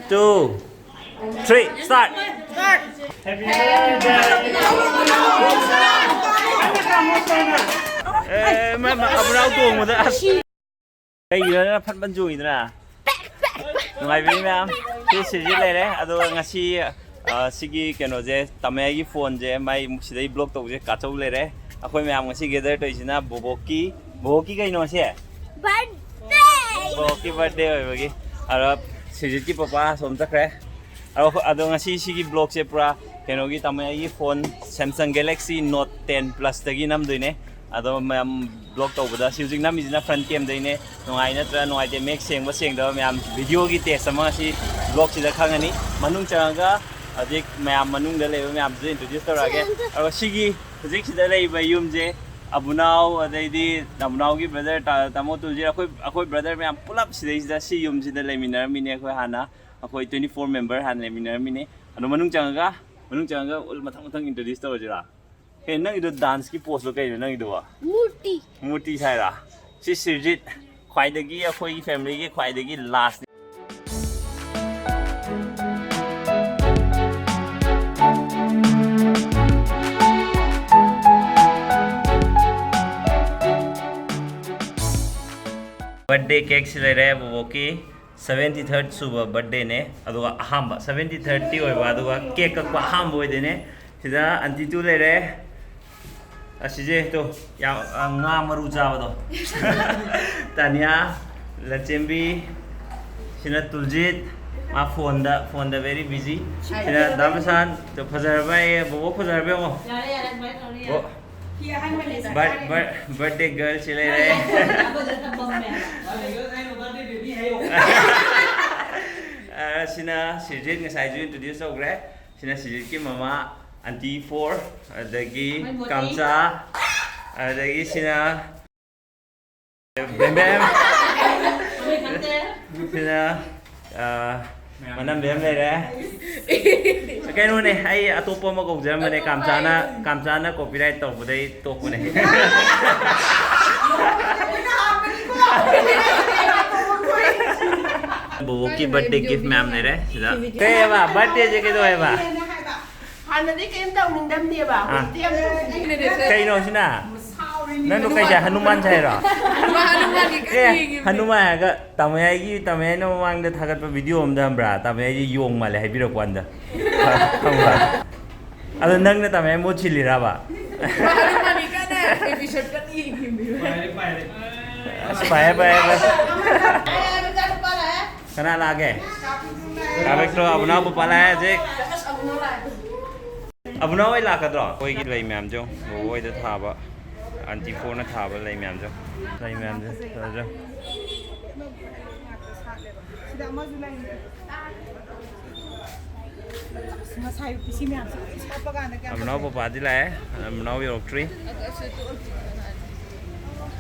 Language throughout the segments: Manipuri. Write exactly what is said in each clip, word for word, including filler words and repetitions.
Two, three, start. ꯑꯦ, ꯃꯥ, ꯃꯥ, ꯑꯕꯨꯅꯥꯎ ꯇꯣꯡꯕꯗ ꯑꯁ꯫ ꯀꯩꯒꯤꯅꯣ ꯅꯪ ꯐꯠ ꯐꯠ ꯆꯣꯡꯉꯤꯗꯨꯅ? ꯅꯨꯡꯉꯥꯏꯕꯤꯔꯤ ꯃꯌꯥꯝ꯫ ꯁꯤ ꯁꯤꯁꯤ ꯂꯩꯔꯦ꯫ ꯑꯗꯨꯒ ꯉꯁꯤ, ꯑ, ꯁꯤꯒꯤ ꯀꯩꯅꯣꯁꯦ, ꯇꯥꯃꯣꯒꯤ ꯐꯣꯟꯁꯦ ꯃꯥꯏ ꯁꯤꯗꯩ ꯕ꯭ꯂꯣꯛ ꯇꯧꯕꯁꯦ ꯀꯥꯆꯧ ꯂꯩꯔꯦ꯫ ꯑꯩꯈꯣꯏ ꯃꯌꯥꯝ ꯉꯁꯤ ꯒꯦꯗꯔ ꯇꯧꯔꯤꯁꯤꯅ ꯕꯣꯕꯣꯛꯀꯤ, ꯕꯣꯕꯣꯛꯀꯤ ꯀꯩꯅꯣꯁꯦ? ꯕꯣꯕꯣꯛꯀꯤ ꯕꯥꯔꯗꯦ ꯑꯣꯏꯕꯒꯤ꯫ ꯑꯗꯣ ꯁꯤꯖꯤꯠꯀꯤ ꯄꯄꯥ ꯑꯁꯣꯝ ꯆꯠꯈ꯭ꯔꯦ꯫ ꯑꯗꯣ, ꯑꯗꯣ ꯉꯁꯤ ꯁꯤꯒꯤ ꯕ꯭ꯂꯣꯛꯁꯦ ꯄꯨꯔꯥ ꯀꯩꯅꯣꯒꯤ, ꯇꯥꯃꯣꯒꯤ phone Samsung Galaxy Note ten Plus ꯇꯒꯤ ꯅꯝꯗꯣꯏꯅꯦ꯫ ꯑꯗꯣ ꯃꯌꯥꯝ ꯕ꯭ꯂꯣꯛ ꯇꯧꯕꯗ ꯁꯤ ꯍꯧꯖꯤꯛ ꯅꯝꯃꯤꯁꯤꯅ ꯐ꯭ꯔꯟ ꯀꯦꯝꯗꯩꯅꯦ꯫ ꯅꯨꯡꯉꯥꯏ ꯅꯠꯇ꯭ꯔꯥ ꯅꯨꯡꯉꯥꯏꯇꯦ, ꯃꯌꯦꯛ ꯁꯦꯡꯕ ꯁꯦꯡꯗꯕ ꯃꯌꯥꯝ ꯚꯤꯗꯤꯑꯣꯒꯤ ꯇꯦꯁ ꯑꯃ ꯉꯁꯤ ꯕ꯭ꯂꯣꯛꯁꯤꯗ ꯈꯪꯉꯅꯤ꯫ ꯃꯅꯨꯡ ꯆꯪꯉꯒ ꯍꯧꯖꯤꯛ ꯃꯌꯥꯝ ꯃꯅꯨꯡꯗ ꯂꯩꯕ ꯃꯌꯥꯝꯗꯨꯁꯨ ꯏꯟꯇ꯭ꯔꯣꯗ꯭ꯌꯨꯁ ꯇꯧꯔꯛꯑꯒꯦ꯫ ꯑꯗꯣ ꯁꯤꯒꯤ ꯍꯧꯖꯤꯛꯁꯤꯗ ꯂꯩꯕ ꯌꯨꯝꯁꯦ ꯑꯕꯨꯅꯥꯎ, ꯑꯗꯩꯗꯤ ꯑꯕꯨꯅꯥꯎꯒꯤ ꯕ꯭ꯔꯗꯔ ꯇꯥ-, ꯇꯥꯃꯣ ꯇꯨꯜꯖꯤꯠ, ꯑꯩꯈꯣꯏ, ꯑꯩꯈꯣꯏ ꯕ꯭ꯔꯗꯔ ꯃꯌꯥꯝ ꯄꯨꯂꯞ ꯁꯤꯗꯩꯁꯤꯗ ꯁꯤ ꯌꯨꯝꯁꯤꯗ ꯂꯩꯃꯤꯟꯅꯔꯝꯃꯤꯅꯦ꯫ ꯑꯩꯈꯣꯏ ꯍꯥꯟꯅ ꯑꯩꯈꯣꯏ twenty four member ꯍꯥꯟꯅ ꯂꯩꯃꯤꯟꯅꯔꯝꯃꯤꯅꯦ꯫ ꯑꯗꯣ ꯃꯅꯨꯡ ꯆꯪꯉꯒ, ꯃꯅꯨꯡ ꯆꯪꯉꯒ ꯎꯜ-, ꯃꯊꯪ ꯃꯊꯪ ꯏꯟꯇ꯭ꯔꯣꯗ꯭ꯌꯨꯁ ꯇꯧꯔꯁꯤꯔꯥ? ꯍꯦ, ꯅꯪꯒꯤꯗꯣ ꯗꯥꯟꯁꯀꯤ ꯄꯣꯁꯂꯣ ꯀꯩꯅꯣ ꯅꯪꯒꯤꯗꯨꯕꯣ? ꯃꯨꯔꯇꯤ꯫ ꯃꯨꯔꯇꯤ ꯁꯥꯏꯔꯥ? ꯁꯤ ꯁꯤꯔꯖꯤꯠ, ꯈ꯭ꯋꯥꯏꯗꯒꯤ, ꯑꯩꯈꯣꯏꯒꯤ ꯐꯦꯃꯤꯂꯤꯒꯤ ꯈ꯭ꯋꯥꯏꯗꯒꯤ ꯂꯥꯁꯅꯤ꯫ ꯕꯥꯔꯗꯦ ꯀꯦꯛꯁꯤ ꯂꯩꯔꯦ ꯕꯣꯕꯣꯛꯀꯤ꯫ Seventy third ꯁꯨꯕ ꯕꯥꯔꯗꯦꯅꯦ, ꯑꯗꯨꯒ ꯑꯍꯥꯟꯕ seventy thirdꯇꯤ ꯑꯣꯏꯕ, ꯑꯗꯨꯒ ꯀꯦꯛ ꯀꯛꯄ ꯑꯍꯥꯟꯕ ꯑꯣꯏꯗꯣꯏꯅꯦ꯫ ꯁꯤꯗ ꯑꯟꯇꯤ ꯇꯨ ꯂꯩꯔꯦ, ꯑꯁꯤꯁꯦ ꯇꯣ, ꯌꯥꯝ, ꯑ, ꯉꯥ ꯃꯔꯨ ꯆꯥꯕꯗꯣ꯫ ꯇꯥꯅꯤꯌꯥ, ꯂꯟꯆꯦꯟꯕꯤ, ꯁꯤꯅ ꯇꯨꯜꯖꯤꯠ, ꯃꯥ ꯐꯣꯟꯗ, ꯐꯣꯟꯗ very busy꯫ ꯁꯤꯅ ꯗꯥ ꯕꯤꯁꯥꯟ, ꯇꯣ, ꯐꯖꯔꯕ ꯑꯩ, ꯕꯣꯕꯣꯛ ꯐꯖꯔꯕ ꯌꯦꯡꯉꯣ꯫ ꯌꯥꯔꯦ, ꯌꯥꯔꯦ, ꯑꯗꯨꯃꯥꯏꯅ ꯇꯧꯔꯦ, ꯌꯥꯔꯦ꯫ ꯕꯣ-, ꯐꯤ ꯑꯍꯟꯕꯅꯦ ꯕꯥꯔ-, ꯗꯔꯀꯥꯔ ꯕꯥꯔ-, ꯕꯥꯔꯗꯦ ꯒꯔꯜ ꯁꯤ ꯂꯩꯔꯦ꯫ ꯑꯩꯉꯣꯟꯗ ꯊꯝꯃꯝꯃꯦ ꯍꯥꯏꯕ꯫ ꯑ, ꯁꯤꯅ ꯁꯤꯔꯖꯤꯠ ꯉꯁꯥꯏꯁꯨ introduce ꯇꯧꯈ꯭ꯔꯦ꯫ ꯁꯤꯅ ꯁꯤꯖꯤꯠꯀꯤ ꯃꯃꯥ, ꯑꯟꯇꯤ ꯐꯣꯔ, ꯑꯗꯒꯤ ꯃꯣꯏ ꯃꯣꯇꯤ꯫ ꯀꯥꯝꯆꯥ, ꯑꯗꯒꯤ ꯁꯤꯅ ꯕꯦꯝꯕꯦꯝ, ꯃꯃꯤꯡ ꯈꯪꯗꯦ꯫ ꯁꯤꯅ, ꯑ, ꯃꯅꯝꯕꯦꯝ ꯂꯩꯔꯦ꯫ ꯀꯩꯅꯣꯅꯦ, ꯑꯩ ꯑꯇꯣꯞꯄ ꯑꯃ ꯀꯧꯖꯔꯝꯕꯅꯦ, ꯀꯥꯝꯆꯥꯅ, ꯀꯥꯝꯆꯥꯅ copyright ꯇꯧꯕꯗꯩ ꯇꯣꯛꯄꯅꯦ꯫ ꯕꯣꯕꯣꯛꯀꯤ ꯕꯥꯔꯊꯗꯦ ꯒꯤꯐ ꯃꯌꯥꯝ ꯂꯩꯔꯦ ꯁꯤꯗ꯫ ꯀꯩꯑꯕ? ꯕꯥꯔꯊꯗꯦꯁꯦ ꯀꯩꯗꯧꯋꯦꯕ? ꯍꯥꯟꯅꯗꯤ ꯀꯩꯝ ꯇꯧꯅꯤꯡꯗꯕꯅꯦꯕ, ꯑꯥ꯫ ꯍꯧꯖꯤꯛꯇꯤ ꯌꯥꯝ ꯇꯧꯅꯤꯡꯉꯦ꯫ ꯀꯩꯅꯣ ꯁꯤꯅ? ꯅꯪꯗꯣ ꯀꯩ ꯁꯥꯏ? ꯍꯅꯨꯃꯥꯟ ꯁꯥꯏꯔꯣ? ꯍꯅꯨꯃꯥꯟꯒꯤ ꯀꯟꯅ ꯑꯦ, ꯌꯦꯡꯉꯤꯕꯅꯦ꯫ ꯍꯅꯨꯃꯥꯟ ꯍꯥꯏꯔꯒ ꯇꯥꯃꯣ ꯌꯥꯏꯒꯤ, ꯇꯥꯃꯣ ꯌꯥꯏꯅ ꯃꯃꯥꯡꯗ ꯊꯥꯒꯠꯄ ꯚꯤꯗꯤꯑꯣ ꯑꯝꯗ ꯈꯪꯕ꯭ꯔꯥ? ꯇꯥꯃꯣ ꯌꯥꯏꯁꯦ ꯌꯣꯡ ꯃꯥꯜꯂꯦ ꯍꯥꯏꯕꯤꯔꯛꯄ ꯋꯥꯅꯤꯗ꯫ ꯈꯪꯕ꯭ꯔꯥ? ꯑꯗꯣ ꯅꯪꯅ ꯇꯥꯃꯣ ꯌꯥꯏ ꯃꯍꯨꯠ ꯁꯤꯜꯂꯤꯔꯕ? ꯍꯅꯨꯃꯥꯟꯒꯤ ꯀꯟꯅ episode ꯀꯟꯅ ꯌꯦꯡꯉꯤꯕꯅꯦ꯫ ꯑꯁ, ꯄꯥꯏꯔꯦ, ꯄꯥꯏꯔꯦ, ꯄꯥꯏꯔꯦ꯫ ꯀꯅꯥ ꯂꯥꯛꯑꯒꯦ? ꯀꯥ ꯕꯦꯛꯇꯣ ꯑꯕꯨꯅꯥꯎ ꯄꯄꯥ ꯂꯥꯛꯑꯦ ꯍꯧꯖꯤꯛ꯫ ꯑꯕꯨꯅꯥꯎ ꯍꯣꯏ ꯂꯥꯛꯀꯗ꯭ꯔꯣ? ꯑꯩꯈꯣꯏꯒꯤ ꯂꯩ ꯃꯌꯥꯝꯁꯦ ꯌꯦꯡꯉꯣ, ꯕꯣꯕꯣ ꯍꯣꯏꯗ ꯊꯥꯕ, ꯑꯟꯇꯤ ꯐꯣꯔꯅ ꯊꯥꯕ ꯂꯩ ꯃꯌꯥꯝꯁꯦ ꯌꯦꯡꯉꯣ꯫ ꯂꯩ ꯃꯌꯥꯝꯁꯦ ꯐꯖꯗ꯭ꯔꯣ? ꯁꯤꯗ ꯑꯃꯁꯨ ꯂꯩꯔꯤ꯫ ꯑꯁ, ꯉꯁꯥꯏ ꯁꯤ ꯃꯌꯥꯝꯁꯦ ꯂꯣꯏ ꯁꯥꯠꯄ ꯀꯥꯟꯗ ꯀꯌꯥꯝ ꯑꯕꯨꯅꯥꯎ ꯐꯖꯩ꯫ ꯄꯄꯥꯗꯤ ꯂꯥꯛꯑꯦ, ꯑꯕꯨꯅꯥꯎ ꯌꯧꯔꯛꯇ꯭ꯔꯤ꯫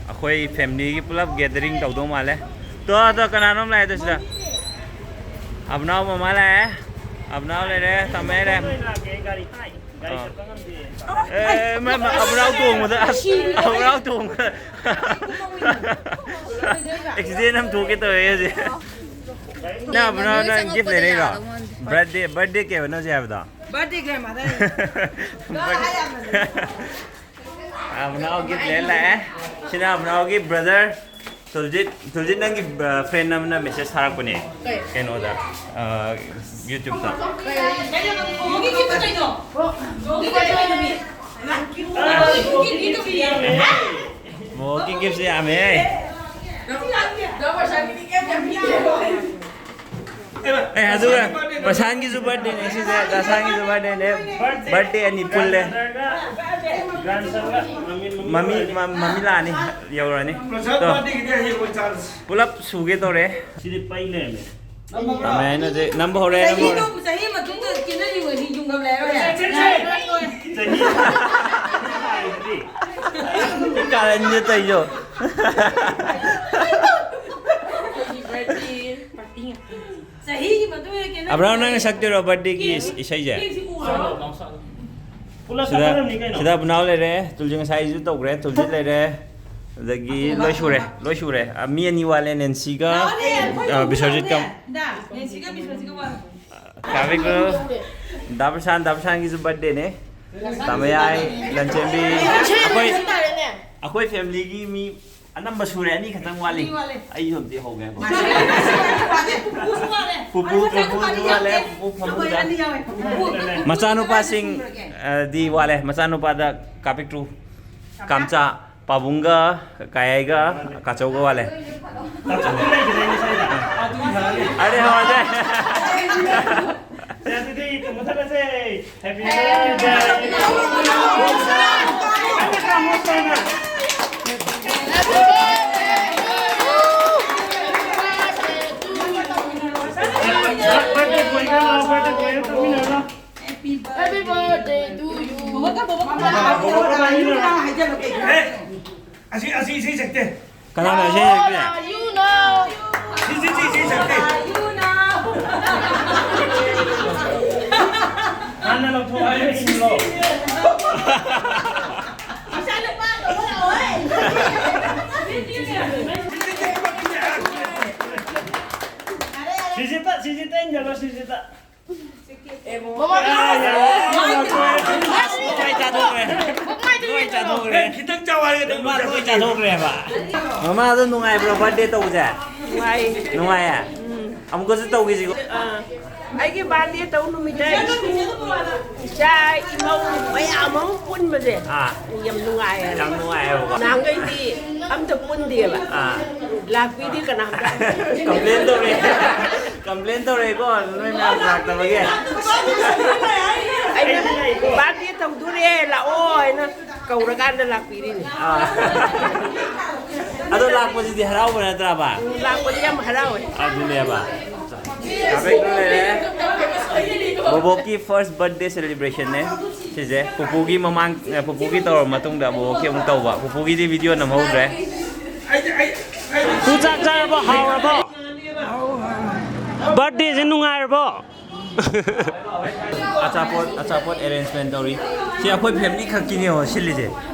ꯑꯩꯈꯣꯏ ꯐꯦꯃꯤꯂꯤꯒꯤ ꯄꯨꯂꯞ ꯒꯦꯗꯔꯤꯡ ꯇꯧꯗꯧ ꯃꯥꯜꯂꯦ꯫ ꯇꯣ, ꯇꯣ, ꯀꯅꯥꯅꯣꯝ ꯂꯥꯛꯑꯦ ꯇꯣ ꯁꯤꯗ꯫ ꯑꯕꯨꯅꯥꯎ ꯃꯃꯥ ꯂꯥꯛꯑꯦ꯫ ꯑꯕꯨꯅꯥꯎ ꯂꯩꯔꯦ, ꯇꯝꯃꯦ ꯂꯩꯔꯦ꯫ ꯑꯥ꯫ ꯑꯦ, ꯃ-, ꯃ-, ꯑꯕꯨꯅꯥꯎ ꯇꯣꯡꯕꯗ, ꯑꯁ, ꯑꯕꯨꯅꯥꯎ ꯇꯣꯡꯕꯗ꯫ ꯑꯦꯛꯁꯤꯗꯦꯟ ꯑꯃ ꯊꯣꯛꯀꯦ ꯇꯧꯋꯦ ꯍꯧꯖꯤꯛ꯫ ꯅꯪ ꯑꯕꯨꯅꯥꯎ ꯅꯪ ꯒꯤꯐ ꯂꯩꯔꯛꯏꯔꯣ? ꯕꯥꯔꯊꯗꯦ, ꯕꯥꯔꯊꯗꯦ ꯀꯩ ꯍꯥꯏꯕꯅꯣ ꯍꯧꯖꯤꯛ ꯍꯥꯏꯕꯗꯣ? ꯕꯥꯔꯊꯗꯦ ꯒ꯭ꯔꯥꯟꯃꯥꯗꯔ꯫ ꯑꯕꯨꯅꯥꯎ ꯒꯤꯐ ꯂꯩꯔ ꯂꯥꯛꯑꯦ꯫ ꯁꯤꯅ ꯑꯕꯨꯅꯥꯎꯒꯤ ꯕ꯭ꯔꯗꯔ ꯇꯨꯜꯖꯤꯠ꯫ ꯇꯨꯜꯖꯤꯠ, ꯅꯪꯒꯤ, ꯑ, ꯐ꯭ꯔꯦꯟ ꯑꯃꯅ ꯃꯦꯁꯦꯖ ꯊꯥꯔꯛꯄꯅꯦ꯫ ꯀꯩ? ꯀꯩꯅꯣꯗ, ꯑ, ꯌꯨꯇ꯭ꯌꯨꯕꯇ꯫ ꯀꯩ? ꯀꯩꯅꯣ, ꯕꯣꯕꯣꯒꯤ ꯒꯤꯐꯇꯣ ꯀꯩꯅꯣ? ꯕꯣꯕꯣꯒꯤ ꯒꯤꯐꯇꯣ ꯀꯩꯅꯣ? ꯕꯣꯕꯣꯒꯤ ꯒꯤꯐꯁꯦ ꯌꯥꯝꯃꯦꯍꯦ꯫ ꯑꯦ, ꯑꯗꯨꯒ ꯄ꯭ꯔꯁꯥꯟꯒꯤꯁꯨ ꯕꯥꯔꯊꯗꯦꯅꯦ ꯁꯤꯁꯦ, ꯗꯥꯁꯥꯟꯒꯤꯁꯨ ꯕꯥꯔꯊꯗꯦꯅꯦ꯫ ꯕꯥꯔꯊꯗꯦ ꯑꯅꯤ ꯄꯨꯜꯂꯦ꯫ ꯃꯃꯤ, ꯃ-, ꯃꯃꯤ ꯂꯥꯛꯑꯅꯤ, ꯌꯧꯔꯅꯤ꯫ ꯄ꯭ꯔꯁꯥꯟ ꯇꯣ, ꯕꯥꯔꯊꯗꯦꯒꯤꯗꯤ ꯍꯌꯦꯡ ꯑꯣꯏ ꯆꯥꯔꯁꯤ꯫ ꯄꯨꯂꯞ ꯁꯨꯒꯦ ꯇꯧꯔꯦ꯫ ꯁꯤꯗꯤ ꯄꯩ ꯂꯩꯔꯝꯃꯦ꯫ ꯇꯃꯦꯅ ꯍꯧꯖꯤꯛ ꯅꯝꯕ ꯍꯧꯔꯦ, ꯅꯝꯕ ꯍꯧꯔꯦ꯫ ꯆꯍꯤ, ꯆꯍꯤ ꯃꯇꯨꯡꯗ ꯀꯦꯅꯔꯤꯕ ꯑꯅꯤ ꯌꯨꯡꯉꯝ ꯂꯩꯔꯣꯏ꯫ ꯆꯍꯤ꯫ ꯀꯥꯔꯟꯁꯦ ꯇꯧꯏꯁꯣ꯫ ꯑꯩꯈꯣꯏꯒꯤ ꯕꯥꯔꯊꯗꯦ ꯄꯥꯔꯇꯤ ꯉꯥꯛꯇꯅꯤ꯫ ꯆꯍꯤꯒꯤ ꯃꯇꯨꯡ ꯏꯟꯅ ꯀꯦꯅꯔꯤꯕ꯫ ꯑꯕ꯭ꯔꯥꯍꯝ, ꯅꯪꯅ ꯁꯛꯇꯣꯏꯔꯣ ꯕꯥꯔꯊꯗꯦꯒꯤ ꯏꯁꯩꯁꯦ? ꯀꯦꯛꯁꯤ ꯎꯔꯕꯣ? ꯄꯨꯂꯞ ꯁꯤꯗ, ꯆꯠꯀꯗꯕꯅꯤ ꯀꯩꯅꯣ꯫ ꯁꯤꯗ ꯑꯕꯨꯅꯥꯎ ꯂꯩꯔꯦ, ꯇꯨꯜꯖꯤꯠ ꯉꯁꯥꯏꯁꯨ ꯇꯧꯈ꯭ꯔꯦ, ꯇꯨꯜꯖꯤꯠ ꯂꯩꯔꯦ, ꯑꯗꯒꯤ ꯂꯣꯏ ꯁꯨꯔꯦ, ꯂꯣꯏ ꯁꯨꯔꯦ꯫ ꯑ, ꯃꯤ ꯑꯅꯤ ꯋꯥꯠꯂꯦ, ꯅꯦꯟꯁꯤꯒ, ꯑ, ꯕꯤꯁ꯭ꯋꯖꯤꯠꯀ꯫ ꯀꯥꯕꯤꯀꯣ꯫ ꯗꯥ ꯄ꯭ꯔꯁꯥꯟ, ꯗꯥ ꯄ꯭ꯔꯁꯥꯟꯒꯤꯁꯨ birthdayꯅꯦ꯫ ꯇꯥꯃꯌꯥꯏ, ꯂꯟꯆꯦꯟꯕꯤ, ꯑꯩꯈꯣꯏ, ꯑꯩꯈꯣꯏ familyꯒꯤ ꯃꯤ ꯑꯅꯝꯕ ꯁꯨꯔꯦ, ꯑꯅꯤ ꯈꯛꯇꯪ ꯋꯥꯠꯂꯤ꯫ ꯑꯅꯤ ꯋꯥꯠꯂꯤ꯫ ꯑꯩꯁꯨ ꯑꯝꯇ ꯍꯧꯒꯦ꯫ ꯄꯨꯄꯨꯁꯨ ꯋꯥꯠꯂꯦ꯫ ꯄꯨꯄꯨ, ꯑꯗꯨ ꯄꯨꯄꯨꯁꯨ ꯃꯆꯥꯅꯨꯄꯥꯗꯤ ꯋꯥꯠꯂꯦ, ꯌꯥꯎꯗꯦ꯫ ꯄꯨꯄꯨ ꯐꯃꯨꯡꯗ꯫ ꯑꯩꯈꯣꯏ ꯑꯅꯤ ꯌꯥꯎꯋꯦ꯫ ꯃꯆꯥꯅꯨꯄꯥꯁꯤꯡ, ꯑ, ꯗꯤ ꯋꯥꯠꯂꯦ꯫ ꯃꯆꯥꯅꯨꯄꯥꯗ ꯀꯥꯄꯤꯛꯇ꯭ꯔꯨ, ꯀꯥꯝꯆꯥ, ꯄꯥꯕꯨꯡꯒ, ꯀꯥꯌꯥꯏꯒ, ꯀꯥꯆꯧꯒ ꯋꯥꯠꯂꯦ꯫ ꯑꯗꯨ ꯍꯧꯔꯁꯦ꯫ ꯁꯦ, ꯑꯗꯨꯗꯤ ꯃꯨꯊꯠꯂꯁꯦ꯫ Happy birthday. Birthday boy ꯒ ꯂꯥꯎ, birthday boy ꯒ ꯇꯧꯃꯤꯟꯅꯔꯣ꯫ Happy birthday to you. ꯕꯣꯕꯣꯛ ꯀꯧ, ꯕꯣꯕꯣꯛ ꯀꯧ꯫ ꯕꯣꯕꯣꯛ ꯀꯧ, ꯕꯣꯕꯣꯛ ꯀꯧ꯫ ꯑꯦ, ꯑꯁꯤ, ꯑꯁꯤ ꯏꯁꯩ ꯁꯛꯇꯦ꯫ ꯀꯅꯥꯅ ꯏꯁꯩ ꯁꯛꯇꯦ? You know. ꯁꯤ, ꯁꯤ, ꯁꯤ ꯏꯁꯩ ꯁꯛꯇꯦ꯫ ꯍꯥꯟꯅ ꯂꯧꯊꯣꯛꯑꯣ ꯍꯥꯏꯕ ꯏꯟꯂꯣ꯫ ꯏꯆꯥꯅꯨꯄꯥ ꯀꯧꯕ ꯂꯥꯛꯑꯣꯍꯦ꯫ ꯁꯤꯁꯤꯇ, ꯁꯤꯁꯤꯇ ꯏꯟꯖꯜꯂꯣ, ꯁꯤꯁꯤꯇ꯫ ꯃꯃꯥ ꯂꯣꯏ ꯆꯥꯊꯣꯛꯈ꯭ꯔꯦ꯫ ꯂꯣꯏ ꯆꯥꯊꯣꯛꯈ꯭ꯔꯦ꯫ ꯈꯤꯇꯪ ꯆꯥꯎ ꯍꯥꯏꯔꯒ ꯃꯃꯥ ꯂꯣꯏ ꯆꯥꯊꯣꯛꯈ꯭ꯔꯦꯕ꯫ ꯃꯃꯥꯗꯣ ꯅꯨꯡꯉꯥꯏꯕ꯭ꯔꯣ birthday ꯇꯧꯕꯁꯦ? ꯅꯨꯡꯉꯥꯏ꯫ ꯅꯨꯡꯉꯥꯏꯌꯦ? ꯎꯝ꯫ ꯑꯃꯨꯛꯀꯁꯨ ꯇꯧꯈꯤꯁꯤꯀꯣ꯫ ꯑꯥ꯫ ꯑꯩꯒꯤ birthday ꯇꯧ ꯅꯨꯃꯤꯠꯇ ꯏꯁꯨ, ꯏꯆꯥ, ꯏꯃꯧ ꯃꯌꯥꯝ ꯑꯃ ꯄꯨꯟꯕꯁꯦ ꯑꯥ꯫ ꯌꯥꯝ ꯅꯨꯡꯉꯥꯏꯌꯦꯕ꯫ ꯌꯥꯝ ꯅꯨꯡꯉꯥꯏꯌꯦꯕꯀꯣ꯫ ꯅꯍꯥꯟꯈꯩꯗꯤ ꯑꯝꯇ ꯄꯨꯟꯗꯦꯕ꯫ ꯑꯥ꯫ ꯂꯥꯛꯄꯤꯗꯦ ꯀꯅꯥꯝꯇ꯫ Complain ꯇꯧꯔꯦ꯫ Complain ꯇꯧꯔꯦꯀꯣ, ꯅꯣꯏ ꯃꯌꯥꯝ ꯂꯥꯛꯇꯕꯒꯤ꯫ ꯑꯩꯅ birthday ꯇꯧꯗꯣꯔꯦ, ꯂꯥꯛꯑꯣ ꯍꯥꯏꯅ ꯀꯧꯔꯀꯥꯟꯗ ꯂꯥꯛꯄꯤꯔꯤꯅꯤ꯫ ꯑꯥ꯫ ꯑꯗꯣ ꯂꯥꯛꯄꯁꯤꯗꯤ ꯍꯔꯥꯎꯕ ꯅꯠꯇ꯭ꯔꯕ? ꯎꯝ, ꯂꯥꯛꯄꯗꯤ ꯌꯥꯝ ꯍꯔꯥꯎꯋꯦ꯫ ꯑꯗꯨꯅꯦꯕ꯫ ꯕꯣꯕꯣꯛꯀꯤ first birthday celebrationꯅꯦ ꯁꯤꯁꯦ꯫ ꯄꯨꯄꯨꯒꯤ ꯃꯃꯥꯡ, ꯄꯨꯄꯨꯒꯤ ꯇꯧꯔꯕ ꯃꯇꯨꯡꯗ ꯕꯣꯕꯣꯛꯀꯤ ꯑꯃꯨꯛ ꯇꯧꯕ꯫ ꯄꯨꯄꯨꯒꯤꯗꯤ video ꯅꯝꯍꯧꯗ꯭ꯔꯦ꯫ ꯄꯨ ꯆꯥꯛ ꯆꯥꯔꯕꯣ? ꯍꯥꯎꯔꯕꯣ? Birthdayꯁꯦ ꯅꯨꯡꯉꯥꯏꯔꯕꯣ? ꯑꯆꯥꯄꯣꯠ, ꯑꯆꯥꯄꯣꯠ arrangement ꯇꯧꯔꯤ꯫ ꯁꯤ ꯑꯩꯈꯣꯏ family ꯈꯛꯀꯤꯅꯦ ꯁꯤꯜꯂꯤꯁꯦ꯫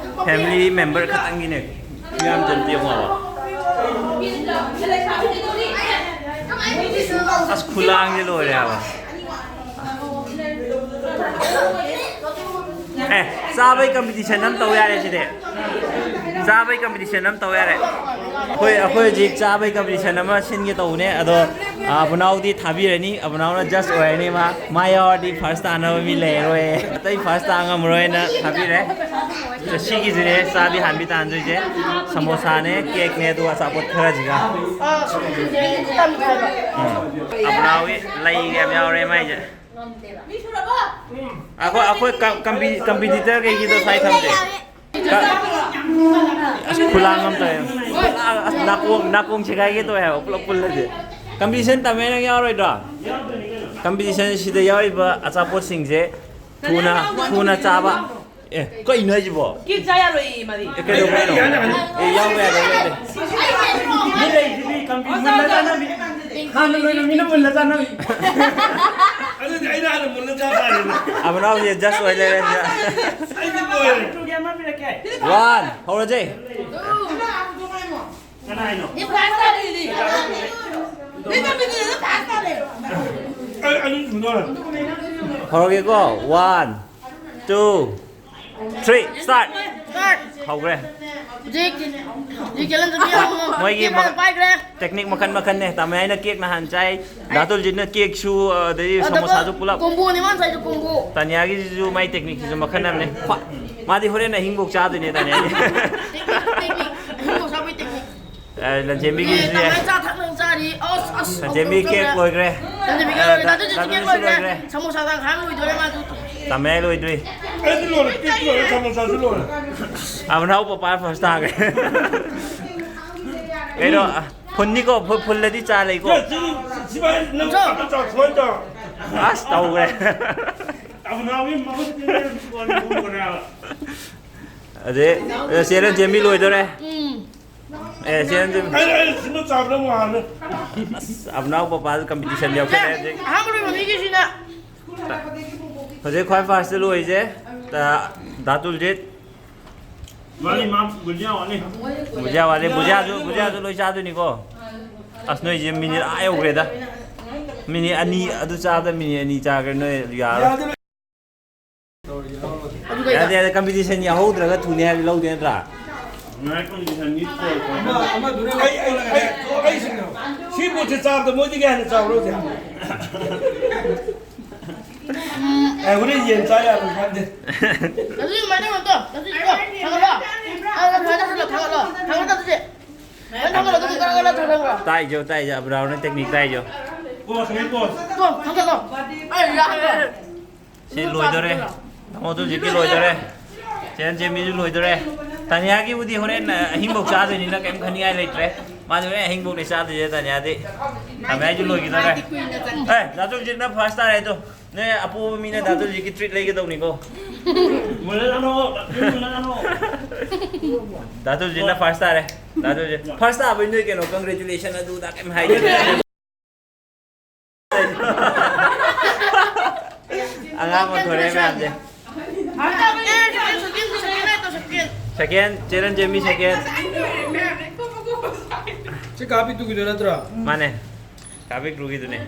Family member ꯈꯛꯇꯪꯒꯤꯅꯦ꯫ ꯌꯥꯝ ꯆꯟꯇꯦ ꯌꯦꯡꯉꯣ꯫ ꯑꯁ, ꯈꯨꯂꯥꯡꯁꯦ ꯂꯣꯏꯔꯦ ꯍꯥꯏꯕ꯫ ꯑꯦ, ꯆꯥꯕꯩ competition ꯑꯃ ꯇꯧ ꯌꯥꯔꯦ ꯁꯤꯗꯤ꯫ ꯆꯥꯕꯩ competition ꯑꯃ ꯇꯧ ꯌꯥꯔꯦ꯫ ꯑꯩꯈꯣꯏ, ꯑꯩꯈꯣꯏ ꯍꯧꯖꯤꯛ ꯆꯥꯕꯩ competition ꯑꯃ ꯁꯤꯟꯒꯦ ꯇꯧꯕꯅꯦ, ꯑꯗꯣ, ꯑ, ꯑꯕꯨꯅꯥꯎꯗꯤ ꯊꯥꯕꯤꯔꯅꯤ, ꯑꯕꯨꯅꯥꯎꯅ judge ꯑꯣꯏꯔꯅꯤ꯫ ꯃꯥ, ꯃꯥ ꯌꯥꯎꯔꯗꯤ first ꯇꯥꯅꯕ ꯃꯤ ꯂꯩꯔꯔꯣꯏ, ꯑꯇꯩ first ꯇꯥ ꯉꯝꯃꯔꯣꯏꯅ ꯊꯥꯕꯤꯔꯦ꯫ ꯁꯤꯒꯤꯁꯤꯅꯦ ꯆꯥꯕꯤ ꯍꯥꯟꯕꯤ ꯇꯥꯟꯗꯣꯏꯁꯦ꯫ ꯁꯃꯣꯁꯥꯅꯦ, cakeꯅꯦ, ꯑꯗꯨꯒ ꯑꯆꯥꯄꯣꯠ ꯈꯔꯁꯤꯒ꯫ ꯎꯝ꯫ ꯑꯕꯨꯅꯥꯎꯒꯤ ꯂꯩꯒ ꯌꯥꯝ ꯌꯥꯎꯔꯦ ꯃꯥꯏꯁꯦ꯫ ꯑꯩꯈꯣꯏ, ꯑꯩꯈꯣꯏ ꯀꯝ-, ꯀꯝꯄꯤ-, competitor ꯀꯩꯒꯤꯗꯣ ꯁ꯭ꯋꯥꯏ ꯊꯝꯁꯦ꯫ ꯀ-, ꯑꯁ, ꯈꯨꯂꯥꯡ ꯑꯃ ꯇꯧꯋꯦ꯫ ꯑꯁ, ꯅꯥꯀꯣꯡ, ꯅꯥꯀꯣꯡ ꯁꯦꯒꯥꯏꯒꯦ ꯇꯧꯋꯦ ꯍꯥꯏꯕ, ꯄꯨꯂꯞ ꯄꯨꯜꯂꯗꯤ꯫ Competition ꯇꯝꯃꯦ ꯅꯪ ꯌꯥꯎꯔꯣꯏꯗ꯭ꯔꯣ? Competition ꯁꯤꯗ ꯌꯥꯎꯔꯤꯕ ꯑꯆꯥꯄꯣꯠꯁꯤꯡꯁꯦ ꯊꯨꯅ, ꯊꯨꯅ ꯆꯥꯕ꯫ ꯑꯦ, ꯀꯩꯅꯣ ꯍꯥꯏꯁꯤꯕꯣ? ꯀꯦꯛ ꯆꯥ ꯌꯥꯔꯣꯏꯌꯦ ꯃꯥꯗꯤ꯫ ꯑꯦ, ꯀꯩꯗꯧꯕꯩꯅꯣ? ꯑꯦ, ꯌꯥꯎꯕ ꯌꯥꯗꯦ, ꯌꯥꯎꯗꯦ꯫ ꯃꯤ ꯂꯩꯁꯤꯗꯤ ꯀꯝꯄꯤ ꯃꯨꯜꯂ ꯆꯥꯅꯕꯤ꯫ ꯍꯥꯟꯅ ꯂꯣꯏꯅ ꯃꯤꯅ ꯃꯨꯜꯂ ꯆꯥꯅꯕꯤ꯫ ꯑꯗꯨꯗꯤ ꯑꯩꯅ ꯍꯥꯟꯅ ꯃꯨꯜꯂ ꯆꯥ ꯇꯥꯔꯦꯅꯦ꯫ ꯑꯕꯅꯥꯎꯁꯦ judge ꯑꯣꯏ ꯂꯩꯔꯦ ꯁꯤꯗ꯫ ꯑꯩꯗꯤ ꯂꯣꯏꯔꯦ꯫ ꯇꯨꯒꯤ ꯑꯃ ꯄꯤꯔꯛꯀꯦ꯫ One, ꯍꯧꯔꯁꯦ꯫ ꯀꯅꯥ ꯍꯥꯏꯅꯣ? ꯑꯩ ꯑꯅꯤ ꯁꯨꯗꯣꯔꯦ꯫ ꯍꯧꯔꯒꯦꯀꯣ꯫ One, two, three, start꯫ Start꯫ ꯍꯧꯈ꯭ꯔꯦ꯫ ꯍꯧꯖꯤꯛ, ꯍꯧꯖꯤꯛ challenge ꯑꯃ ꯌꯥꯎꯕ ꯃꯣꯏꯒꯤ cake ꯑꯃ ꯃ-, ꯄꯥꯏꯈ꯭ꯔꯦ꯫ Technique ꯃꯈꯟ ꯃꯈꯟꯅꯦ꯫ ꯇꯥꯃꯣ ꯑꯩꯅ cake ꯅꯍꯥꯟ ꯆꯥꯏ꯫ ꯗꯥ ꯇꯨꯜꯖꯤꯠꯅ cakeꯁꯨ, ꯑꯗꯩ ꯑꯗꯨꯒ ꯁꯃꯣꯁꯥꯁꯨ ꯄꯨꯂꯞ꯫ Comboꯅꯤ ꯃꯥꯅ ꯆꯥꯏꯗꯣ, combo꯫ ꯇꯥꯅꯤꯌꯥꯒꯤꯁꯤꯁꯨ ꯃꯥꯏ techniqueꯁꯤꯁꯨ ꯃꯈꯟ ꯑꯃꯅꯦ꯫ ꯈ꯭ꯋꯥ-, ꯃꯥꯗꯤ ꯍꯣꯔꯦꯟ ꯑꯍꯤꯡꯐꯧ ꯆꯥꯗꯣꯏꯅꯦ ꯇꯥꯅꯤꯌꯥꯒꯤ꯫ Technique, technique꯫ ꯑꯍꯤꯡꯐꯧ ꯆꯥꯕꯒꯤ technique꯫ ꯑꯦ, ꯂꯟꯆꯦꯟꯕꯤꯒꯤꯁꯨ ꯑꯦ, ꯌꯥꯏ꯫ ꯇꯥꯃꯣ ꯆꯥ ꯊꯛꯅ ꯆꯥꯔꯤ꯫ ꯑꯁ, ꯑꯁ, ꯂꯟꯆꯦꯟꯕꯤ ꯑꯃꯨꯛ cake ꯇꯧꯔꯦ꯫ ꯂꯣꯏꯈ꯭ꯔꯦ꯫ ꯂꯟꯆꯦꯟꯕꯤ cake ꯑꯦ, ꯂꯣꯏꯔꯦ꯫ ꯗꯥ-, ꯗꯥ ꯇꯨꯜꯖꯤꯠꯁꯨ ꯗꯥ cake ꯇꯨꯜꯖꯤꯠꯁꯨ ꯂꯣꯏꯈ꯭ꯔꯦ꯫ ꯂꯣꯏꯈ꯭ꯔꯦ꯫ ꯁꯃꯣꯁꯥ ꯇꯪꯈꯥꯏ ꯑꯃ ꯂꯣꯏꯗꯣꯔꯦ ꯃꯥꯁꯨ꯫ ꯇꯥꯃꯣ ꯂꯣꯏꯗ꯭ꯔꯤ꯫ ꯑꯩꯗꯤ ꯂꯣꯏꯔꯦ, cake ꯂꯣꯏꯔꯦ, ꯁꯃꯣꯁꯥꯁꯨ ꯂꯣꯏꯔꯦ꯫ ꯑꯕꯅꯥꯎ ꯄꯄꯥ first ꯇꯥꯈ꯭ꯔꯦ꯫ ꯀꯩꯅꯣ, ꯐꯨꯟꯅꯤꯀꯣ, ꯐꯨ-, ꯐꯨꯜꯂꯗꯤ ꯆꯥ ꯂꯩꯀꯣ꯫ ꯁꯤ, ꯁꯤ, ꯁꯤ ꯚꯥꯏ, ꯅꯪ ꯆꯥ, ꯆꯥ, ꯁꯨꯃꯥꯏꯅ ꯇꯧ꯫ ꯑꯁ, ꯇꯧꯈ꯭ꯔꯦ꯫ ꯑꯕꯅꯥꯎꯒꯤ ꯃꯍꯨꯠꯇ ꯐꯣꯟ ꯐꯣꯟ ꯇꯧꯔꯦꯕ꯫ ꯑꯗꯩ, ꯑꯗ ꯆꯦ ꯂꯟꯆꯦꯟꯕꯤ ꯂꯣꯏꯗꯣꯔꯦ꯫ ꯎꯝ꯫ ꯑꯦ, ꯆꯦ ꯂꯟꯆꯦꯟꯕꯤ꯫ ꯑꯩ, ꯑꯩ ꯁꯤꯃ ꯆꯥꯕꯗ ꯑꯃꯨꯛ ꯍꯥꯜꯂꯦ꯫ ꯑꯁ, ꯑꯕꯅꯥꯎ ꯄꯄꯥꯁꯨ competition ꯌꯥꯎꯁꯜꯂꯦ ꯍꯧꯖꯤꯛ꯫ ꯑꯍꯥꯟꯕ ꯂꯣꯏꯕ ꯃꯤꯒꯤꯁꯤꯅ꯫ ꯍꯧꯖꯤꯛ ꯈ꯭ꯋꯥꯏ first ꯂꯣꯏꯔꯤꯁꯦ, ꯗꯥ, ꯗꯥ ꯇꯨꯜꯖꯤꯠ꯫ ꯃꯥꯅꯤ, ꯃꯥ ꯕꯨꯖꯤꯌꯥ ꯋꯥꯠꯂꯤ꯫ ꯕꯨꯖꯤꯌꯥ ꯋꯥꯠꯂꯤ, ꯕꯨꯖꯤꯌꯥꯁꯨ, ꯕꯨꯖꯤꯌꯥꯁꯨ ꯂꯣꯏ ꯆꯥꯗꯣꯏꯅꯤꯀꯣ꯫ ꯑꯁ, ꯅꯣꯏꯁꯦ ꯃꯤꯅꯤꯠ ꯑꯥ ꯌꯧꯈ꯭ꯔꯦꯗ꯫ ꯃꯤꯅꯤꯠ ꯑꯅꯤ ꯑꯗꯨ ꯆꯥꯕꯗ ꯃꯤꯅꯤꯠ ꯑꯅꯤ ꯆꯥꯈ꯭ꯔꯦ, ꯅꯣꯏ ꯌꯥꯔꯣꯏ꯫ ꯑꯗꯨ ꯀꯩꯗ? ꯌꯥꯗꯦ, ꯌꯥꯗꯦ, ꯀꯝꯄꯤꯇꯤꯁꯟ ꯌꯥꯎꯍꯧꯗ꯭ꯔꯒ ꯊꯨꯅꯤ ꯍꯥꯏꯔꯗꯤ ꯂꯧꯗꯦ ꯅꯠꯇ꯭ꯔꯥ? ꯉꯥꯏ ꯀꯝꯄꯤꯇꯤꯁꯟꯒꯤ ꯁ꯭ꯀꯣꯔ ꯑꯃ-, ꯑꯃꯗꯨꯅ ꯑꯩ, ꯑꯩ, ꯑꯩ, ꯑꯩ ꯁꯤꯡꯅꯕ꯫ ꯁꯤ ꯄꯣꯠꯁꯦ ꯆꯥꯕꯗ ꯃꯣꯏꯗꯒꯤ ꯍꯦꯟꯅ ꯆꯥꯎꯔꯣ ꯍꯧꯖꯤꯛ? ꯑꯦ, ꯍꯣꯔꯦꯟ ꯌꯦꯟ ꯆꯥ ꯌꯥꯕ꯭ꯔꯥ ꯈꯪꯗꯦ꯫ ꯑꯗꯨꯗꯤ ꯁꯨꯃꯥꯏꯅ ꯇꯧꯔꯣ ꯇꯣ, ꯑꯗꯨꯗꯤ ꯇꯣ, ꯊꯥꯡꯒꯠꯂꯣ꯫ ꯑ, ꯁꯨꯃꯥꯏꯅ ꯇꯧꯁꯤꯜꯂꯣ, ꯊꯥꯡꯒꯠꯂꯣ꯫ ꯊꯥꯡꯒꯠꯂꯣ ꯑꯗꯨꯗꯤ꯫ ꯁꯨꯃꯥꯏꯅ ꯊꯥꯡꯒꯠꯂꯣ, ꯑꯗꯨꯗꯤ ꯀꯔꯛ ꯀꯔꯛ ꯊꯥꯡꯒꯠꯂꯣ꯫ ꯇꯥꯛꯏꯁꯦ, ꯇꯥꯛꯏꯁꯦ, ꯑꯕ꯭ꯔꯥꯍꯝꯅ ꯇꯦꯛꯅꯤꯛ ꯇꯥꯛꯏꯁꯦ꯫ ꯇꯣ, ꯊꯥꯡꯒꯠꯂꯣ꯫ ꯑꯩ ꯌꯥꯔꯦ꯫ ꯁꯤ ꯂꯣꯏꯗꯣꯔꯦ꯫ ꯅꯃꯣꯗꯨ ꯍꯧꯖꯤꯛꯀꯤ ꯂꯣꯏꯗꯣꯔꯦ꯫ ꯆꯦꯔꯟ ꯆꯦꯟꯕꯤꯁꯨ ꯂꯣꯏꯗꯣꯔꯦ꯫ ꯇꯥꯅꯤꯌꯥꯒꯤꯕꯨꯗꯤ ꯍꯣꯔꯦꯟ, ꯑ, ꯑꯍꯤꯡꯐꯧ ꯆꯥꯗꯣꯏꯅꯤꯅ ꯀꯩꯝ ꯈꯟꯅꯤꯡꯉꯥꯏ ꯂꯩꯇ꯭ꯔꯦ꯫ ꯃꯥꯗꯤ ꯍꯣꯔꯦꯟ ꯑꯍꯤꯡꯐꯧꯅꯦ ꯆꯥꯗꯣꯏꯁꯦ, ꯇꯥꯅꯤꯌꯥꯗꯤ꯫ ꯇꯥꯅꯤꯌꯥꯁꯨ ꯂꯣꯏꯈꯤꯗꯣꯔꯦ꯫ ꯑꯦ, ꯗꯥ ꯆꯧꯖꯤꯠꯅ ꯐꯥꯔꯁ ꯇꯥꯔꯦ ꯑꯗꯣ꯫ ꯅꯣꯏ ꯑꯄꯣꯕ ꯃꯤꯅ ꯗꯥ ꯆꯧꯖꯤꯠꯀꯤ ꯇ꯭ꯔꯤꯠ ꯂꯩꯒꯗꯧꯅꯤꯀꯣ꯫ ꯃꯨꯜꯂꯖꯥꯠꯅꯣ, ꯃꯨꯜꯂꯖꯥꯠꯅꯣ꯫ ꯗꯥ ꯆꯧꯖꯤꯠꯅ ꯐꯥꯔꯁ ꯇꯥꯔꯦ꯫ ꯗꯥ ꯆꯧꯖꯤꯠ ꯐꯥꯔꯁ ꯇꯥꯕꯩ ꯅꯣꯏ ꯀꯩꯅꯣ, ꯀꯪꯒ꯭ꯔꯦꯆꯨꯂꯦꯁꯟ ꯑꯗꯨ ꯑꯗꯥ ꯀꯩꯝ ꯍꯥꯏꯗꯦ꯫ ꯑꯉꯥꯡ ꯑꯣꯟꯊꯣꯔꯛꯑꯦ ꯃꯌꯥꯝꯁꯦ꯫ ꯁꯦꯀꯦꯟ, ꯆꯦꯔꯟ ꯆꯦꯃꯤ ꯁꯦꯀꯦꯟ꯫ ꯁꯤ ꯀꯥ ꯄꯤꯛꯇꯨꯒꯤꯗꯣ ꯅꯠꯇ꯭ꯔꯣ? ꯃꯥꯅꯦ꯫ ꯀꯥ ꯄꯤꯛꯇꯨꯒꯤꯗꯨꯅꯦ꯫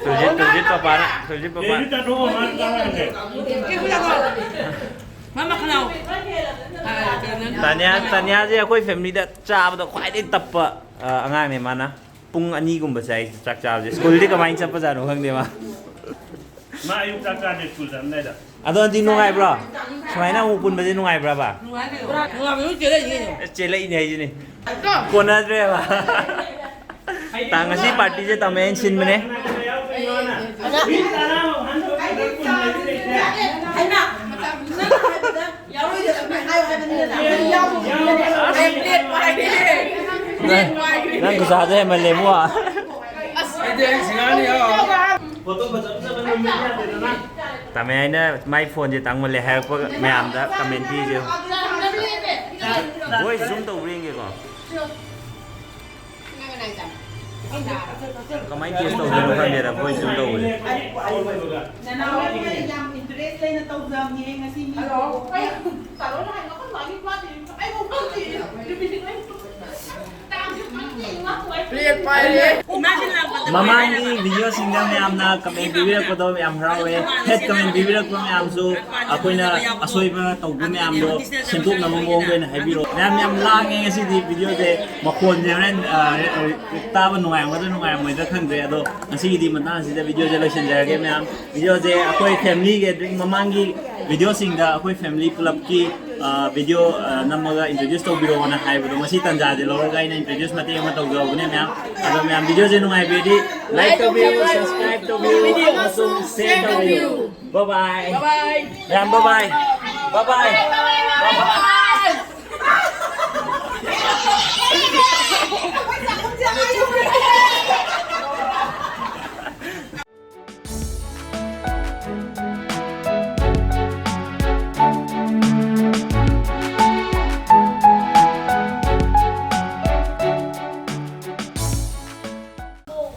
ꯇꯨꯜꯖꯤꯠ, ꯇꯨꯜꯖꯤꯠ ꯄꯄꯥꯅ, ꯇꯨꯜꯖꯤꯠ ꯄꯄꯥ꯫ ꯃꯃꯥ ꯈꯅꯥꯎ꯫ ꯇꯥꯅꯤꯌꯥ, ꯇꯥꯅꯤꯌꯥꯁꯦ ꯑꯩꯈꯣꯏ ꯐꯦꯃꯤꯂꯤꯗ ꯆꯥꯕꯗ ꯈ꯭ꯋꯥꯏꯗꯒꯤ ꯇꯞꯄ, ꯑ, ꯑꯉꯥꯡꯅꯦ ꯃꯥꯅ꯫ ꯄꯨꯡ ꯑꯅꯤꯒꯨꯝꯕ ꯆꯥꯏ ꯆꯥꯛ ꯆꯥꯕꯁꯦ꯫ ꯁ꯭ꯀꯨꯜꯗꯤ ꯀꯃꯥꯏꯅ ꯆꯠꯄꯖꯥꯠꯅꯣ ꯈꯪꯗꯦ ꯃꯥ꯫ ꯃꯥ ꯑꯌꯨꯛ ꯆꯥꯛ ꯆꯥꯗꯦ ꯁ꯭ꯀꯨꯜ ꯆꯠꯂꯝꯗꯥꯏꯗ꯫ ꯑꯗꯣ ꯑꯗꯨꯗꯤ ꯅꯨꯡꯉꯥꯏꯕ꯭ꯔꯣ? ꯁꯨꯃꯥꯏꯅ ꯑꯃꯨꯛ ꯄꯨꯟꯕꯁꯦ ꯅꯨꯡꯉꯥꯏꯕ꯭ꯔꯕ? ꯅꯨꯡꯉꯥꯏ ꯀꯩꯅꯣ꯫ ꯅꯨꯡꯉꯥꯏꯕ ꯑꯗꯨꯝ ꯆꯦꯜꯂꯛꯏꯅꯦ ꯀꯩꯅꯣ꯫ ꯑꯦ, ꯆꯦꯜꯂꯛꯏꯅꯦ ꯍꯥꯏꯁꯤꯅꯦ꯫ ꯀꯣꯟꯅꯗ꯭ꯔꯦꯕ꯫ ꯇꯥꯡ ꯉꯁꯤ ꯄꯥꯔꯇꯤꯁꯦ ꯇꯥꯃꯣ ꯑꯩꯅ ꯁꯤꯟꯕꯅꯦ꯫ ꯅꯪ, ꯅꯪ ꯈꯨꯁꯥꯗꯣ ꯍꯦꯟꯃꯜꯂꯦ ꯏꯕꯨꯡꯉꯣ꯫ ꯑꯩꯗꯤ ꯑꯩ ꯁꯤꯡꯍꯥꯔꯅꯤ ꯌꯥꯎꯔꯣꯏ꯫ ꯇꯥꯃꯦ ꯑꯩꯅ ꯃꯥꯏ ꯐꯣꯟꯁꯦ ꯇꯥꯡꯃꯜꯂꯦ ꯍꯥꯏꯔꯛꯄ ꯃꯌꯥꯝꯗ ꯀꯃꯦꯟ ꯄꯤꯔꯤꯁꯦ ꯌꯦꯡꯉꯣ꯫ ꯚꯣꯏꯁ ꯖꯨꯝ ꯇꯧꯕ꯭ꯔꯥ ꯌꯦꯡꯒꯦꯀꯣ꯫ ꯀꯃꯥꯏꯅ ꯇꯦꯁ ꯇꯧꯗꯣꯏꯅꯣ ꯈꯪꯗꯦꯗ, ꯚꯣꯏꯁ ꯖꯨꯝ ꯇꯧꯕꯁꯦ꯫ ꯅꯅꯥꯎ ꯌꯥꯝ ꯏꯟꯇꯔꯦꯁ ꯂꯩꯅ ꯇꯧꯖꯕꯅꯦ ꯉꯁꯤ ꯃꯤ꯫ ꯃꯃꯥꯡꯒꯤ ꯚꯤꯗꯤꯑꯣꯁꯤꯡꯗ ꯃꯌꯥꯝꯅ ꯀꯃꯦꯟ ꯄꯤꯕꯤꯔꯛꯄꯗꯣ ꯌꯥꯝ ꯍꯔꯥꯎꯋꯦ꯫ ꯍꯦꯠ ꯀꯃꯦꯟ ꯄꯤꯕꯤꯔꯛꯄ ꯃꯌꯥꯝꯁꯨ ꯑꯩꯈꯣꯏꯅ ꯑꯁꯣꯏꯕ ꯇꯧꯕ ꯃꯌꯥꯝꯗꯣ ꯁꯦꯝꯗꯣꯛꯅꯕ ꯃꯑꯣꯡꯗ ꯑꯣꯏꯅ ꯍꯥꯏꯕꯤꯔꯛꯑꯣ꯫ ꯃꯌꯥꯝ ꯌꯥꯝ ꯂꯥꯡꯉꯦ ꯉꯁꯤꯗꯤ ꯚꯤꯗꯤꯑꯣꯁꯦ꯫ ꯃꯈꯣꯟꯁꯦ ꯍꯣꯔꯦꯟ, ꯑ, ꯔꯦ-, ꯇꯥꯕ ꯅꯨꯡꯉꯥꯏꯔꯝꯒꯗ꯭ꯔꯥ ꯅꯨꯡꯉꯥꯏꯔꯝꯃꯣꯏꯗ꯭ꯔꯥ ꯈꯪꯗ꯭ꯔꯦ꯫ ꯑꯗꯣ ꯉꯁꯤꯒꯤꯗꯤ ꯃꯇꯥꯡ ꯑꯁꯤꯗ ꯚꯤꯗꯤꯑꯣꯁꯦ ꯂꯣꯏꯁꯤꯟꯖꯔꯒꯦ ꯃꯌꯥꯝ꯫ ꯚꯤꯗꯤꯑꯣꯁꯦ ꯑꯩꯈꯣꯏ ꯐꯦꯃꯤꯂꯤꯒꯤ ꯒꯦꯗꯔꯤꯡ ꯃꯃꯥꯡꯒꯤ ꯚꯤꯗꯤꯑꯣꯁꯤꯡꯗ ꯑꯩꯈꯣꯏ ꯐꯦꯃꯤꯂꯤ ꯄꯨꯂꯞꯀꯤ, ꯑ, ꯚꯤꯗꯤꯑꯣ, ꯑ, ꯅꯝꯃꯒ ꯏꯟꯇ꯭ꯔꯣꯗ꯭ꯌꯨꯁ ꯇꯧꯕꯤꯔꯛꯑꯣꯅ ꯍꯥꯏꯕꯗꯣ ꯉꯁꯤ ꯇꯥꯟꯖꯥꯁꯦ ꯂꯧꯔꯒ ꯑꯩꯅ ꯏꯟꯇ꯭ꯔꯣꯗ꯭ꯌꯨꯁ ꯃꯇꯦꯛ ꯑꯃ ꯇꯧꯖꯍꯧꯕꯅꯦ ꯃꯌꯥꯝ꯫ ꯑꯗꯣ ꯃꯌꯥꯝ ꯚꯤꯗꯤꯑꯣꯁꯦ ꯅꯨꯡꯉꯥꯏꯕꯤꯔꯗꯤ ꯂꯥꯏꯛ ꯇꯧꯕꯤꯌꯨ, ꯁꯕꯁꯀ꯭ꯔꯥꯏꯕ ꯇꯧꯕꯤꯌꯨ ꯑꯃꯁꯨꯡ ꯁꯤꯌꯔ ꯇꯧꯕꯤꯌꯨ꯫ ꯕꯥꯏ ꯕꯥꯏ꯫ ꯃꯌꯥꯝ ꯕꯥꯏ ꯕꯥꯏ꯫ ꯕꯥꯏ ꯕꯥꯏ꯫ ꯕꯥꯏ ꯕꯥꯏ꯫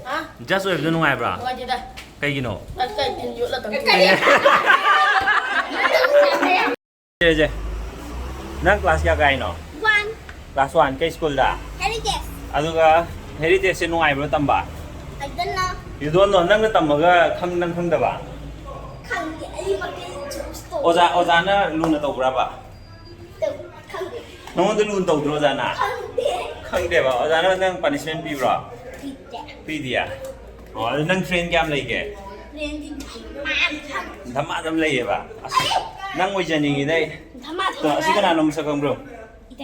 ꯍꯥ? ꯖꯁ ꯑꯣꯏꯕꯗꯣ ꯅꯨꯡꯉꯥꯏꯕ꯭ꯔꯥ? ꯅꯨꯡꯉꯥꯏꯇꯦꯗ꯫ ꯀꯩꯒꯤꯅꯣ? ꯅꯪ ꯀꯩ ꯇꯤꯟ ꯌꯣꯠꯂ ꯇꯧꯔꯤꯅꯣ? ꯁꯦ, ꯁꯦ꯫ ꯅꯪ ꯀ꯭ꯂꯥꯁ ꯀꯌꯥ ꯀꯥꯏꯅꯣ? One꯫ Class one. ꯀꯩ ꯁ꯭ꯀꯨꯜꯗ? Heritage꯫ ꯑꯗꯨꯒ ꯍꯦꯔꯤꯇꯦꯖꯁꯦ ꯅꯨꯡꯉꯥꯏꯕ꯭ꯔꯣ ꯇꯝꯕ? I don't know꯫ You don't know꯫ ꯅꯪꯅ ꯇꯝꯃꯒ ꯈꯪ-, ꯅꯪ ꯈꯪꯗꯕ? ꯈꯪꯗꯦ, ꯑꯩꯃꯛꯇꯤ choose ꯇꯧꯗꯦ꯫ ꯑꯣꯖꯥ, ꯑꯣꯖꯥꯅ ꯂꯨꯅ ꯇꯧꯕ꯭ꯔꯕ? ꯇꯧ-, ꯈꯪꯗꯦ꯫ ꯅꯉꯣꯟꯗ ꯂꯨꯅ ꯇꯧꯗ꯭ꯔꯣ ꯑꯣꯖꯥꯅ? ꯈꯪꯗꯦ꯫ ꯈꯪꯗꯦꯕ꯫ ꯑꯣꯖꯥꯅ ꯅꯪ ꯄꯅꯤꯁꯃꯦꯟ ꯄꯤꯕ꯭ꯔꯣ? ꯄꯤꯗꯦ꯫ ꯄꯤꯗꯤꯌꯦ? ꯑꯣ, ꯑꯗꯨ ꯅꯪ ꯐ꯭ꯔꯦꯟ ꯀꯌꯥꯝ ꯂꯩꯒꯦ? ꯐ꯭ꯔꯦꯟꯗꯤ ꯃꯌꯥꯝ ꯊꯝ-, ꯙꯃꯥ ꯑꯗꯨꯝ ꯂꯩꯌꯦꯕ꯫ ꯑꯁ, ꯅꯪ ꯑꯣꯏꯖꯅꯤꯡꯉꯤꯗ ꯑꯩ꯫ ꯙꯃꯥ ꯑꯗꯣ, ꯑꯁꯤ ꯊꯝꯕ꯭ꯔꯥ? ꯀꯅꯥꯅꯣ ꯃꯁꯛ ꯈꯪꯕ꯭ꯔꯣ?